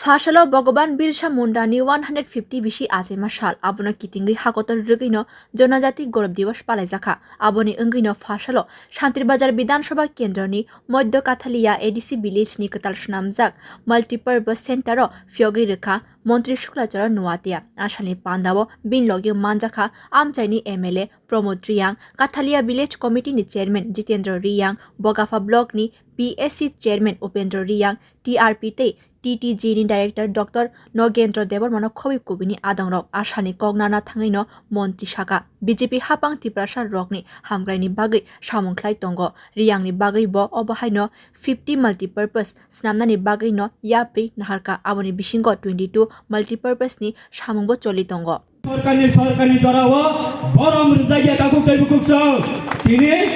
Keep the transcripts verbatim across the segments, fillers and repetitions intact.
Phasalo Bhagavan Birsa Mundani one hundred fifty bisi achaima sal, abono kitingwi hakotor rwgwino Jonojati Gaurav Diwas palaijakha. Aboni wngwino phasalo Shantirbazar Bidhan Sabha Kendroni Madhya Kathalia A D C village ni kwtal swnamjak multipurpose center o phiyogwi rwkha Montri Shukla Charan Noatia. Asalni pandao bini logi manjakha amchaini M L A Pramod Riyang, Kathalia Village Committee ni Chairman Jitendra Riyang, Bogapha Block ni P S C Chairman Upendra Riyang, T R P tei T T G ni Director Doctor Nogendra Debbarma no khobwi kubini adongrok asalni kok narna thangwino Montri saka, B J P hapang Tiprasa rokni hamkraini bagwi samung khlai tongo. Riyangni bagwi bo obo haino fifty multipurpose swnamnani bagwino yapri naharkha, aboni bisingo twenty two multipurpose ni samungbo choli tongo. Sorkarni, sorkarni jorao borom rwjakya takhuk tei bukhuk song. Tini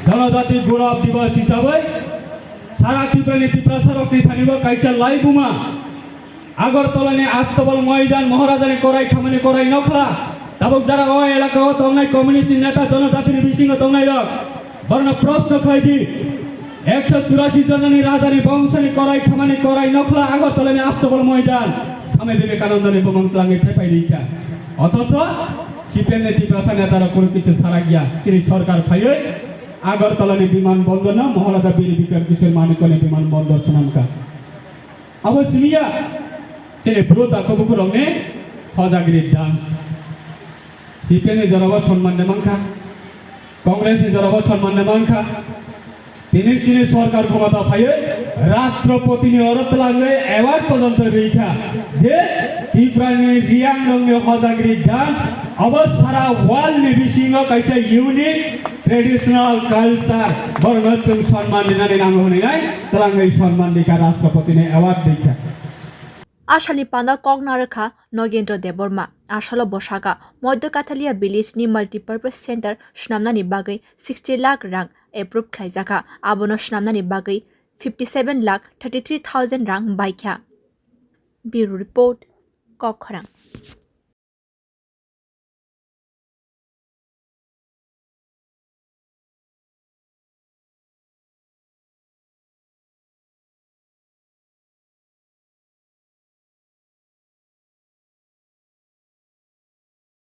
Jonojati Gaurav Diwas hisabai sara Tiprani Tiprasarokni thanibo kaisa laibuma Agartalani Astobal Moidan Maharajani korai khamani korai nokhla. Tabuk jara o elaka o tongnai communist ni neta Jonojatini bisingo tongnai rok, borno proshno khlai di. Ekso churasi jonani rajani bongsoni korai khamani korai nokhla Agartalani Astobal Moidan Swami Vivekanandani bumung twlangwi thepai rikha. Othocho C P M ni Tiprasa netarok kunu kichu sarakya. Chini sorkar phaiwi Agartalani biman bondorno Maharaja Bir Bikram Kishore Manikani biman bondor swnamkha. Abo simiya chini bru takhuk bukhurokni hojagri dan. C P M ni jorabo sonman de mankha, Congress ni jorabo sonman de mankha. Tini chini sorkar khomota phaiwi Rashtrapati ni oro twlangwi award porjonto rikha je Tiprani Riyang rokni hojagri dance abo sara world ni bisingo kaisa unique traditional culture, borokno chwng sonman rinani nango hwnwi nai twlangwi sonman rikha, Rashtrapati ni award rikha. Asalni panda kok narwkha Nogendra Debbarma. Asalo bo saka, Madhya Kathalia village ni multipurpose center swnamnani bagwi sixty lakh rang approve khlaijakha, abono swnamnani bagwi fifty seven lakh thirty three thousand rang baikha. Bureau Report, Kokkhorang.